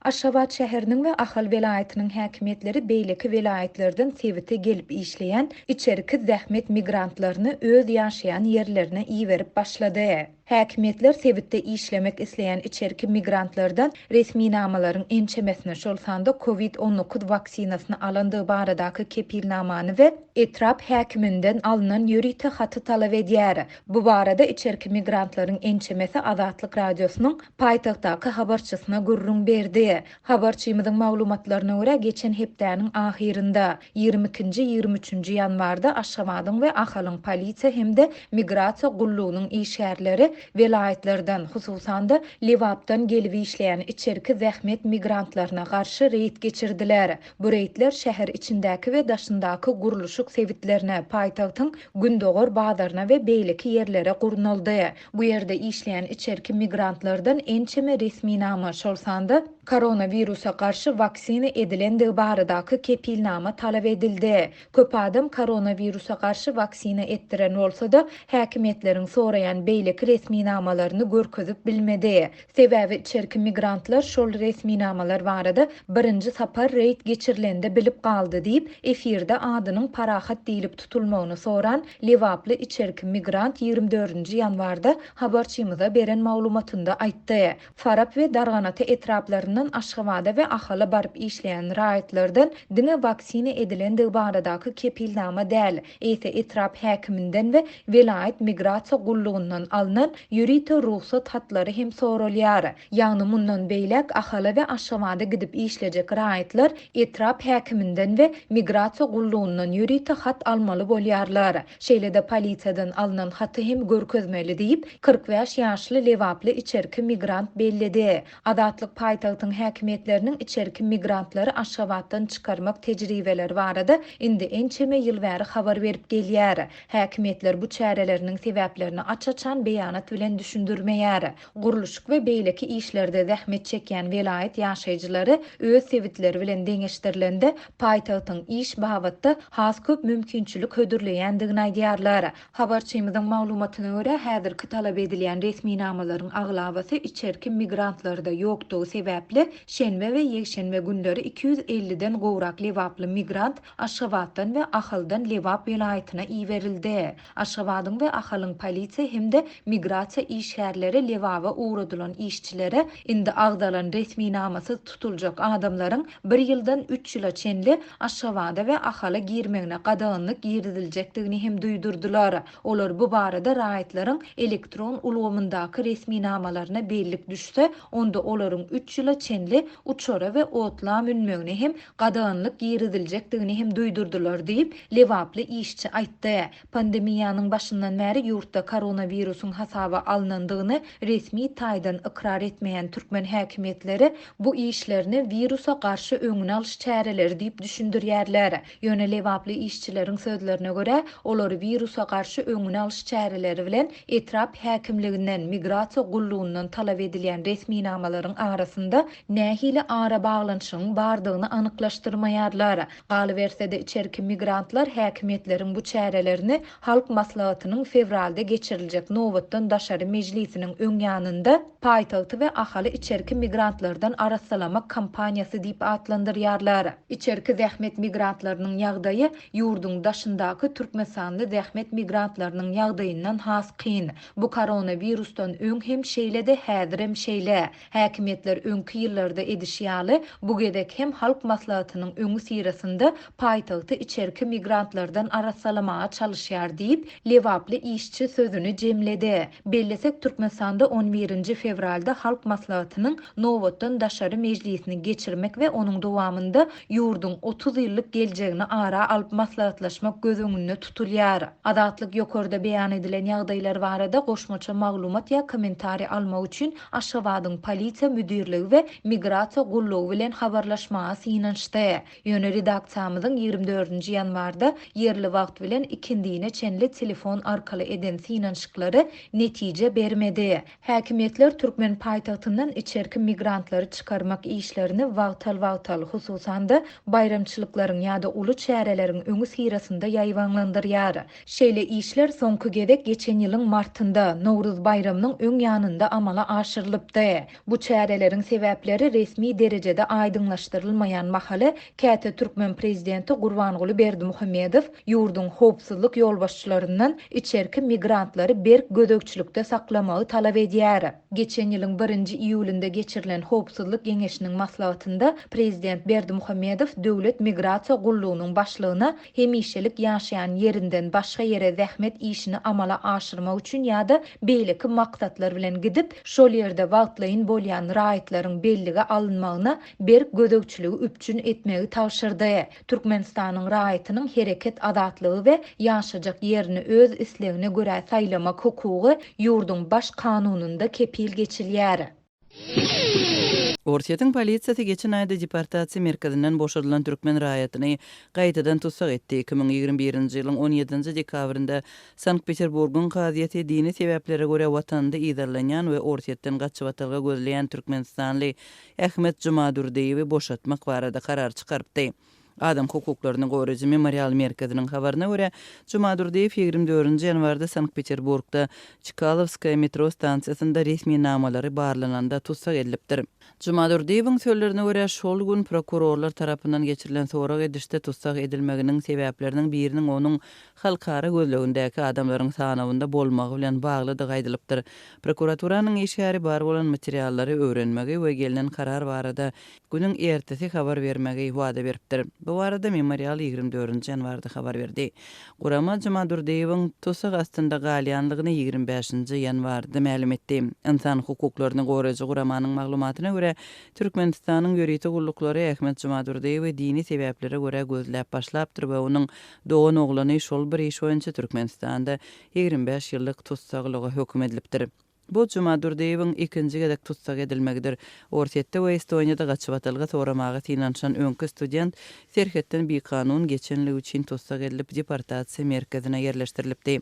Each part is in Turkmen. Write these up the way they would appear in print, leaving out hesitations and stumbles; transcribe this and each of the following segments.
Aşgabat şäheriniň we Ahal welaýatynyň häkimiýetleri beýleki welaýatlardan sebite gelip işleýän içerki zähmet migrantlaryny öz ýaşaýan ýerlerine iberip başlady. Häkimiýetler sebitde işlemek isleýän içerki migrantlardan resminamalaryň ençemesini, şol sanda Covid 19 waksinasyny alandygy baradaky kepilnamany we etrap häkiminden alnan ýörite haty talap edýär. Bu barada içerki migrantlaryň ençemesi Azatlyk Radiosynyň paýtagtdaky habarçysyna gürrüň berdi. Habarçymyzyň maglumatlaryna görä, geçen hepdäniň ahyrynda, 22-nji, 23-nji ýanwarda Aşgabadyň we Ahalyň polisiýa hem-de migrasiýa gullugynyň işgärleri welaýatlardan, hususan-da, Lebapdan gelip işleýän içerki zähmet migrantlaryna garşy reýd geçirdiler. Bu reýdler şäher içindäki we daşyndaky gurluşyk sebitlerine, paýtagtyň gündogar bazaryna we beýleki ýerlere gurnaldy. Bu ýerde işleýän içerki migrantlardan ençeme resminama, şol sanda koronawirusa garşy waksina edilendigi baradaky kepilnama talap edildi. Köp adam koronawirusa garşy waksina etdiren bolsa-da, häkimiýetleriň soraýan beýleki resminamalaryny görkezip bilmedi. Sebäbi içerki migrantlar şol resminamalar barada birinji sapar reýd geçirilende bilip galdy diýip, efirde adynyň Parahat diýlip tutulmagyny soran lebaply içerki migrant 24-nji ýanwarda habarçymyza beren maglumatynda aýtdy. Farap we Darganata etraplaryndan Aşgabada we Ahala baryp işleýän raýatlardan diňe waksina edilendigi baradaky kepilnama däl, eýse etrap häkiminden we welaýat migrasiýa gullugyndan alnan ýörite rugsat hatlary hem soralýar. Ýagny mundan beýläk Ahala we Aşgabada gidip işlejek raýatlar etrap häkiminden we migrasiýa gullugyndan ýörite hat almaly bolýarlar. Şeýle-de polisiýadan alnan haty hem görkezmeli diýip, 45 ýaşly lebaply içerki migrant belledi. Azatlyk paýtagtyň häkimiýetleriniň içerki migrantlary Aşgabatdan çykarmak tejribeleri barada indi ençeme ýyl bäri habar berip gelýär. Häkimiýetler bu çäreleriniň sebäplerini aç-açan beýanat bilen düşündirmeýär. Gurluşyk we beýleki işlerde zähmet çekýän welaýat ýaşaýjylary öz sebitleri bilen deňeşdirilende, paýtagtyň iş babatda has köp mümkinçilik hödürleýändigini aýdýarlar. Habarçymyzyň maglumatyna görä, häzirki talap edilýän resminamalaryň aglabasy içerki migrantlarda ýokdugy sebäpli, şenbe we ýekşenbe günleri 250-den gowrak lebaply migrant Aşgabatdan we Ahaldan Lebap welaýatyna iberildi. Aşgabadyň we Ahalyň polisiýa hem-de migrasiýa işgärleri Lebaba ugradylan işçilere indi agzalan resminamasyz tutuljak adamlaryň bir ýyldan üç ýyla çenli Aşgabada we Ahala girmegine gadaganlyk giriziljekdigini hem duýdurdylar. Olar bu barada raýatlaryň elektron ulgamyndaky resminamalaryna bellik düşse, onda olaryň üç ýyla çenli uçara we otla münmegine hem gadaganlyk giriziljekdigini hem duýdurdylar diýip, lebaply işçi aýtdy. Pandemiýanyň başyndan bäri ýurtda koronawirusyň hasaba alnandygyny resmi taýdan ykrar etmeýän türkmen häkimiýetleri bu işlerini wirusa garşy öňüni alyş çäreleri diýip düşündirýärler. Ýöne lebaply işçileriň sözlerine görä, olar wirusa garşy öňüni alyş çäreleri bilen etrap häkimliginden, migrasiýa gullugyndan talap edilýän resminamalaryň arasynda nähili arabaglanyşygyň bardygyny anyklaşdyrmaýarlar. Galyberse-de, içerki migrantlar häkimiýetleriň bu çärelerini Halk Maslahatynyň fewralda geçiriljek nobatdan daşary mejlisiniň öň ýanynda paýtagty we Ahaly içerki migrantlardan arassalamak kampaniýasy diýip atlandyrýarlar. Içerki zähmet migrantlarynyň ýagdaýy ýurduň daşyndaky türkmenistanly zähmet migrantlarynyň ýagdaýyndan has kyn. Bu koronawirusdan öň hem şeýledi, häzirem şeýle. Häkimiýetler öňki ýyllarda edişi ýaly, bu gezek hem Halk Maslahatynyň öňüsyrasynda paýtagty içerki migrantlardan arassalamaga çalyşýar diýip, lebaply işçi sözüni jemledi. Bellesek, Türkmenistanda on birinji fewralda Halk Maslahatynyň nobatdan daşary mejlisini geçirmek we onuň dowamynda ýurduň 30 ýyllyk geljegini ara alyp maslahatlaşmak göz öňünde tutulýar. Azatlyk ýokarda beýan edilen ýagdaýlar barada goşmaça maglumat ýa kommentariý almak üçin Aşgabadyň Polisiýa müdirligi we Migrasiýa gullugy bilen habarlaşmaga synanyşdy. Ýöne redaksiýamyzyň 24-nji ýanwarda ýerli wagt bilen ikindine çenli telefon arkaly eden synanyşyklary netije bermedi. Häkimiýetler türkmen paýtagtyndan içerki migrantlary çykarmak işlerini wagtal-wagtal, hususan-da, baýramçylyklaryň ýa-da uly çäreleriň öňüsyrasynda ýaýbaňlandyrýar. Şeýle işler soňky gezek geçen ýylyň martynda, Nowruz baýramynyň öň ýanynda amala aşyrylypdy. Bu çäreleriň sebäpleri. sebäpleri resmi derejede aýdyňlaşdyrylmaýan mahaly, käte türkmen prezidenti Gurbanguly Berdimuhamedow ýurduň howpsuzlyk ýolbaşçylaryndan içerki migrantlary berk gözegçilikde saklamagy talap edýär. Geçen ýylyň birinji iýulynda geçirilen Howpsuzlyk geňeşiniň maslahatynda prezident Berdimuhamedow Döwlet migrasiýa gullugynyň başlygyna hemişelik ýaşaýan ýerinden başga ýere zähmet işini amala aşyrmak üçin ýa-da beýleki maksatlar bilen gidip, şol ýerde wagtlaýyn bolýan raýatlaryň bellige alynmagyna berk gözegçiligi üpjün etmegi tabşyrdy. Türkmenistanyň raýatynyň hereket azatlygy we ýaşajak ýerini öz islegine görä saýlamak hukugy ýurduň Baş Kanunynda kepil geçilýär. Orsýetiň polisiýasy geçen aýda deportasiýa merkezinden boşadylan türkmen raýatyny gaýtadan tussag etdi. 2021-nji ýylyň on ýedinji dekabrynda Sankt-Peterburgyň kazyýeti dini sebäplere görä watanynda yzarlanýan we Orsýetden gaçybatalga gözleýän türkmenistanly Ahmet Jumadurdyýewi boşatmak barada karar çykarypdy. Adam hukuklaryny goraýjy Memorial merkeziniň habaryna görä, Jumadurdyýew 24 ýanwarda Sankt-Peterburgda Çkalowskaýa metro stansiýasynda resminamalary barlananda tussag edilipdir. Jumadurdyýewiň sözlerine görä, şol gün prokurorlar tarapyndan geçirilen sorag edişde tussag edilmeginiň sebäpleriniň biriniň onuň halkara gözlegindäki adamlaryň sanawynda bolmagy bilen baglydygy aýdylypdyr. Prokuraturanyň işgäri bar bolan materiallary öwrenmegi we gelnen karar barada günüň ertesi habar bermegi wada beripdir. Bu barada Memorial 24 ýanwarda habar berdi. Gurama Jumadurdyýewiň tussag astynda galýanlygyny 25 ýanwarda mälim etdi. Ynsan hukuklaryny goraýjy guramanyň maglumatyna görä, Türkmenistanyň ýörite gulluklary Ahmet Jumadurdyýewi dini sebäplere görä gözläp başlapdyr we onuň dogan oglany şol bir iş boýunça Türkmenistanda 25 ýyllyk tussaglyga höküm edilipdir. Bu Jumadurdyýewiň ikinji gezek tussag edilmegidir. Orsýetde we Estoniýada gaçybatalga soramaga synanyşan öňki student serhetden bikanun geçenligi üçin tussag edilip, deportasiýa merkezine ýerleşdirilipdi.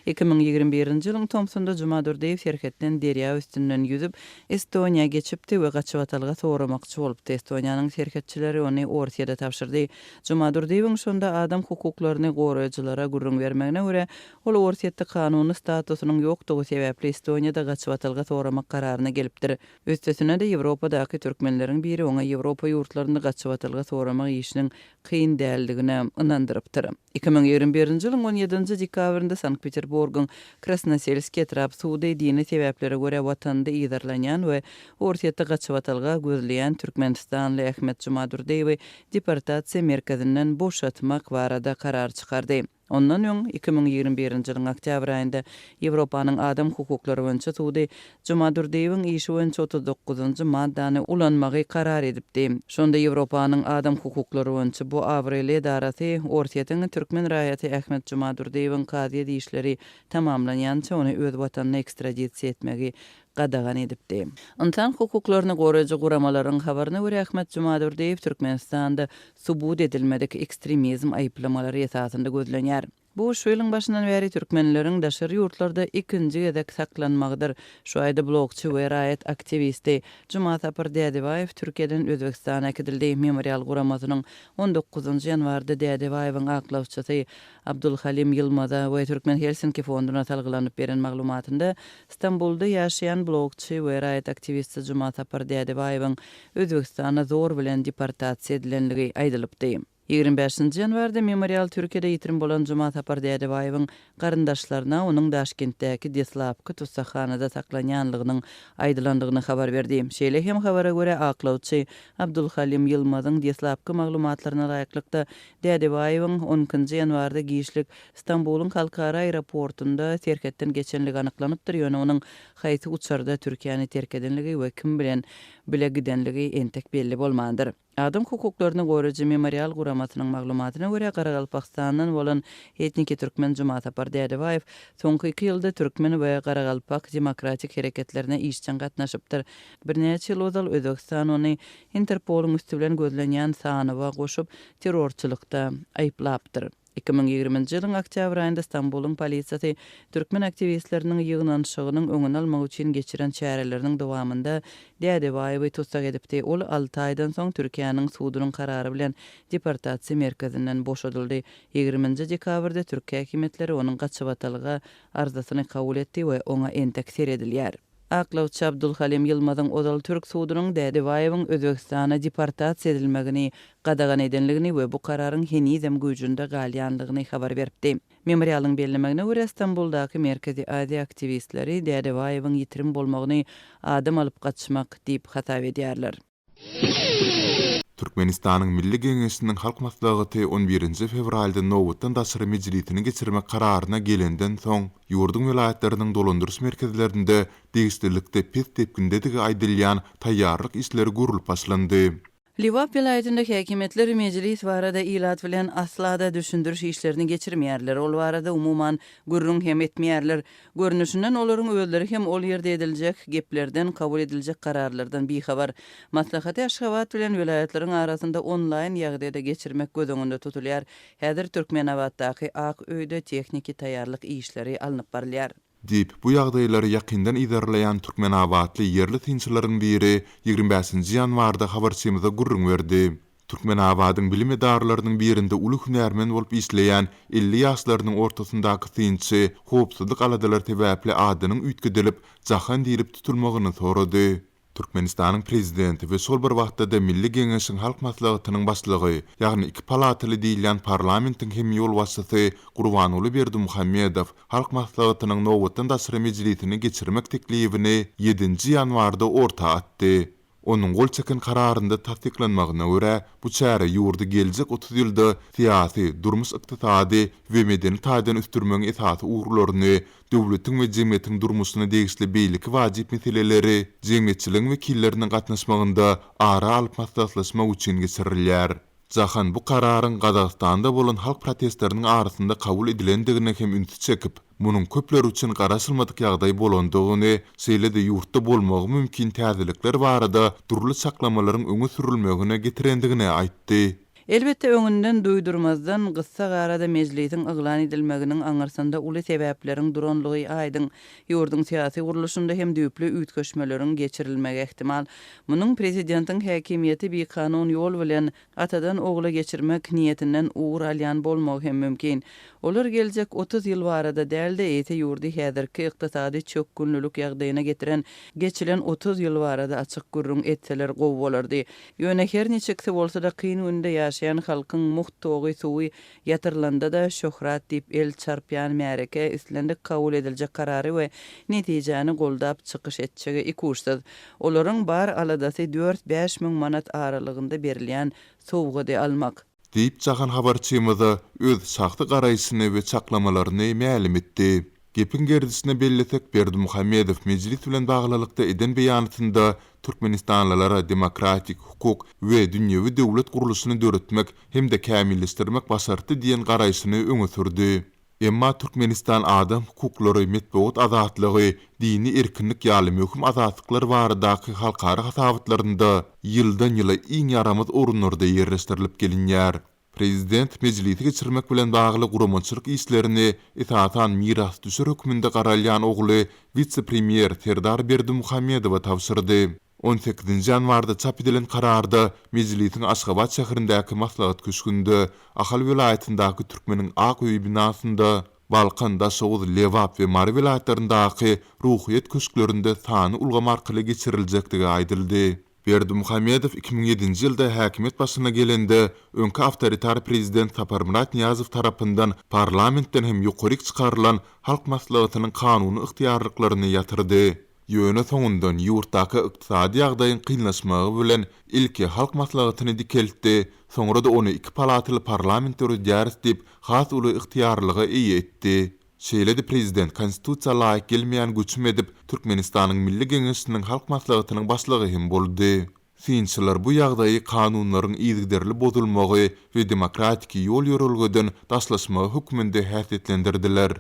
2021-nji ýylyň tomsunda Jumadurdyýew serhetden derýa üstünden ýüzüp, Estoniýa geçipdi we gaçybatalga soramakçy bolupdy. Estoniýanyň serhetçileri ony Orsýede tabşyrdy. Jumadurdyýewiň şonda adam hukuklaryny goraýjylara gürrüň bermegine görä, Ol Orsýetde kanuny statusynyň ýokdugy sebäpli Estoniýada gaçybatalga soramak kararyna gelipdir. Üstesine-de Ýewropadaky türkmenleriň biri oňa Ýewropa ýurtlarynda gaçybatalga soramak işiniň kyn däldigine ynandyrypdyr. 2021-nji ýylyň on ýedinji dekabrynda Sankt-Peterburgyň Krasnoselskiý etrap sudy dini sebäplere görä watanynda yzarlanýan we Orsýetde gaçybatalga gözleýän türkmenistanly Ahmet Jumadurdyýewi deportasiýa merkezinden boşatmak barada karar çykardy. Ondan öň, 2021-nji ýylyň oktýabr aýynda Ýewropanyň Adam hukuklary boýunça sudy Jumadurdyýewiň işi boýunça 39-njy maddany ulanmagy karar edipdi. Şonda Ýewropanyň Adam hukuklary boýunça bu abraýly edarasy Orsýetiň türkmen raýaty Ahmet Jumadurdyýewiň kazyýet işleri tamamlanýança ony öz watanyna ekstradisiýa etmegi gadagan edipdi. Ynsan hukuklaryny goraýjy guramalaryň habaryna görä, Ahmet Jumadurdyýew Türkmenistanda subut edilmedik ekstremizm aýyplamalary esasynda gözlenýär. Bu şu ýylyň başyndan bäri türkmenleriň daşary ýurtlarda ikinji gezek saklanmagydyr. Şu aýda blogçy we raýat aktiwisti Jumasapar Dädebaýew Türkiýeden Özbegistana äkidildi. Memorial guramasynyň on dokuzynjy ýanwarda Dädebaýewiň aklawçysy Abdulhalim Ýylmaza we Türkmen Helsinki fonduna salgylanyp beren maglumatynda Stambulda ýaşaýan blogçy we raýat aktiwisti Jumasapar Dädebaýewiň Özbegistana zor bilen deportasiýa edilenligi aýdylypdy. 25-nji ýanwarda Memorial Türkiýede ýitirim bolan Jumasapar Dädebaýewiň garyndaşlaryna onuň Daşkentdäki deslapky tussaghanada saklanýanlygynyň aýdylandygyny habar berdi. Şeýle hem habara görä, aklawçy Abdulhalim Ýylmazyň deslapky maglumatlaryna laýyklykda, Dädebaýewiň on ikinji ýanwarda giçlik Stambulyň halkara aeroportunda serhetden geçenligi anyklanypdyr, ýöne onuň haýsy uçarda Türkiýäni terk edenligi we kim bilen bile gidenligi entek belli bolmandyr. Adam hukuklaryny goraýjy Memorial guramasynyň maglumatyna görä, Garagalpagystandan bolan etniki türkmen Jumasapar Dädebaýew soňky iki ýylda türkmen we garagalpak demokratik hereketlerine işjeň gatnaşypdyr. Birnäçe ýyl ozal Özbegistan ony Interpolyň üsti bilen gözlenýän sanawa goşup, terrorçylykda aýyplapdyr. 2020-nji ýylyň oktýabr aýynda Stambulyň polisiýasy türkmen aktiwistleriniň ýygnanyşygynyň öňüni almak üçin geçiren çäreleriniň dowamynda Dädebaýewi tussag edipdi. Ol alty aýdan soň Türkiýäniň sudunyň karary bilen deportasiýa merkezinden boşadyldy. Ýigriminji dekabrda türk häkimiýetleri onuň gaçybatalga arzasyny kabul etdi we oňa entek seredilýär. Aklawçy Abdulhalim Ýylmazyň ozal türk sudunyň Dädebaýewiň Özbegistana deportasiýa edilmegini gadagan edenligini we bu kararyň henizem güýjünde galýanlygyny habar beripdi. Memorialyň bellemegine görä, Stambuldaky Merkezi Aziýa aktiwistleri Dädebaýewiň ýitirim bolmagyny adam alyp gaçmak diýip hasap edýärler. Türkmenistanyň Milli Geňeşiniň Halk Maslahaty on birinji fewralda nobatdan daşary mejlisini geçirmek kararyna gelenden soň, ýurduň welaýatlarynyň dolandyryş merkezlerinde degişlilikde pes depgindedigi aýdylýan taýýarlyk işleri görlüp başlandy. Lebap welaýatynda häkimiýetler mejlis barada ilat bilen asla-da düşündiriş işlerini geçirmeýärler, ol barada umuman gürrüň hem etmeýärler. Görnüşinden, olaryň özleri hem ol ýerde ediljek geplerden, kabul ediljek kararlardan bihabar. Maslahaty Aşgabat bilen welaýatlaryň arasynda onlaýn ýagdaýda geçirmek göz öňünde tutulýar. Häzir Türkmenabatdaky Ak öýde tehniki taýýarlyk işleri alnyp barylýar. Diýip, bu ýagdaýlary ýakyndan yzarlaýan türkmenabatly ýerli synçylaryň biri 25 ýanwarda habarçymyza gürrüň berdi. Türkmenabadyň bilim edaralarynyň birinde uly hünärmen bolup işleýän 50 ýaşlarynyň ortasyndaky synçy howpsuzlyk aladalary sebäpli adynyň üýtgedilip, Jahan diýlip tutulmagyny sorady. Türkmenistanyň Prezidenti we şol bir wagtda-da Milli Geňeşiň Halk Maslahatynyň Başlygy, ýagny iki palataly diýilýän parlamentiň hem ýolbaşçysy Gurbanguly Berdimuhamedow Halk Maslahatynyň nobatdan daşary mejlisini geçirmek teklibini ýedinji ýanwarda orta atdy. Onuň gol çeken kararynda tassyklanmagyna görä, bu çäre ýurdy geljek 30 ýylda syýasy, durmuş-ykdysady we medeni taýdan ösdürmegiň esasy ugurlaryny, döwletiň we jemgyýetiň durmuşyna degişli beýleki wajyp meseleleri jemgyýetçiligiň wekilleriniň gatnaşmagynda ara alyp maslahatlaşmak üçin geçirilýär. Jahan bu kararyň Gazagystanda bolan halk protestleriniň arasynda kabul edilendigine hem ünsi çekip, munuň köpler üçin garaşylmadyk ýagdaý bolandygyny, şeýle-de ýurtda bolmagy mümkin täzelikler barada dürli çaklamalaryň öňe sürülmegine getirendigini aýtdy. Elbetde, öňünden duýdurmazdan, gyssagarada mejlisiň yglan edilmeginiň aňyrsynda uly sebäpleriň duranlygy aýdyň. Ýurduň syýasy gurluşynda hem düýpli üýtgeşmeleriň geçirilmegi ähtimal. Munuň prezidentiň häkimiýeti bikanun ýol bilen atadan ogla geçirmek niýetinden ugur alýan bolmagy hem mümkin. Olar geljek 30 ýyl barada däl-de, eýse ýurdy häzirki ykdysady çökgünlilik ýagdaýyna getiren geçilen 30 ýyl barada açyk gürrüň etseler gowy bolardy. Ýöne her niçiksi bolsa-da kyn günde ýaşaýan halkyň mugt togy, suwy Ýatyrylanda-da şöhrat diýip el çarpýan märeke islendik kabul ediljek karary we netijäni goldap çykyş etjegi ikuçsyz. Olaryň bar aladasy dört-bäş müň manat aralygynda berilýän sowgady almak. Diýip Jahan habarçymyza öz şahsy garaýşyny we çaklamalaryny mälim etdi. Gepiň gerdişine bellesek, Berdimuhamedow mejlis bilen baglylykda eden beýanatynda türkmenistanlylara demokratik, hukuk we dünýewi döwlet gurluşyny döretmek hem-de kämilleşdirmek başartdy diýen garaýşyny öňe sürdi. Emma Türkmenistan adam hukuklary, metbugat azatlygy, dini erkinlik ýaly möhüm azatlyklar baradaky halkara hasabatlarynda ýyldan-ýyla iň ýaramaz orunlarda ýerleşdirilip gelinýär. Prezident mejlisi geçirmek bilen bagly guramaçylyk işlerini esasan mirasdüşer hökmünde garalýan ogly wise-premýer Serdar Berdimuhamedowa tabşyrdy. On sekizinji ýanwarda çap edilen kararda mejlisiň Aşgabat şäherindäki Maslahat köşgünde, Ahal welaýatyndaky Türkmeniň ak öýi binasynda, Balkan, Daşoguz, Lebap we Mary welaýatlaryndaky Ruhyýet köşklerinde sanly ulgam arkaly geçiriljekdigi aýdyldy. Berdimuhamedow 2007-nji ýylda häkimiýet başyna gelende, öňki awtoritar prezident Saparmyrat Nyýazow tarapyndan parlamentden hem ýokaryk çykarylan Halk Maslahatynyň kanuny ygtyýarlyklaryny ýatyrdy. Ýöne soňundan ýurtdaky ykdysady ýagdaýyň kynlaşmagy bilen ilki Halk Maslahatyny dikeltdi, soňra-da ony iki palataly parlament döredýäris diýip, has uly ygtyýarlyga eýe etdi. Şeýle-de prezident Konstitusiýa laýyk gelmeýän göçüm edip, Türkmenistanyň Milli Geňeşiniň Halk Maslahatynyň başlygy hem boldy. Synçylar bu ýagdaýy kanunlaryň yzygiderli bozulmagy we demokratiki ýol-ýörelgeden daşlaşmagy hökmünde häsiýetlendirdiler.